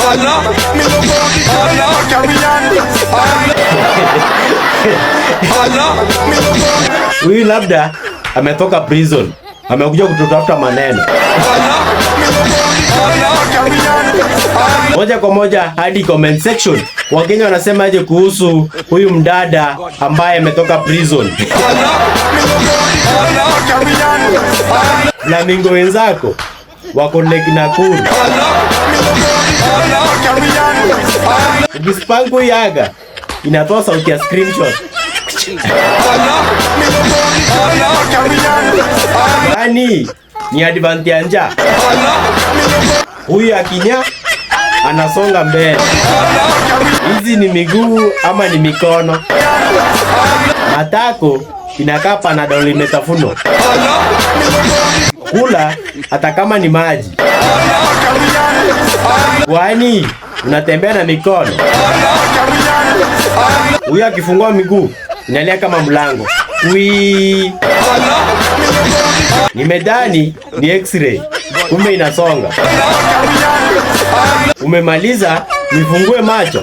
Me love how the girl dem a carry on. Me love how Huyu labda ametoka prison, amekuja kututafuta maneno. Me love how the girl dem a carry on. Moja kwa moja hadi comment section, Wakenya wanasemaje kuhusu huyu mdada ambaye ametoka prison? Me love how the girl dem a carry on. Flamingo wenzako wako Lake Nakuru. Me love how the girl dem a carry on. Ukispank yaga inatoa sauti ya screenshot. Me love how the girl dem a carry on. Yaani ni advert ya njaa. Huyu akinya anasonga mbele. Hizi ni miguu ama ni mikono? Matako inakaa Panadol imetafunwa. Kula hata kama ni maji. Kwani unatembea na mikono? Huyu akifungua miguu inalia kama mlango. Wii. Nimedhani ni x-ray, kumbe inasonga. Umemaliza, nifungue macho.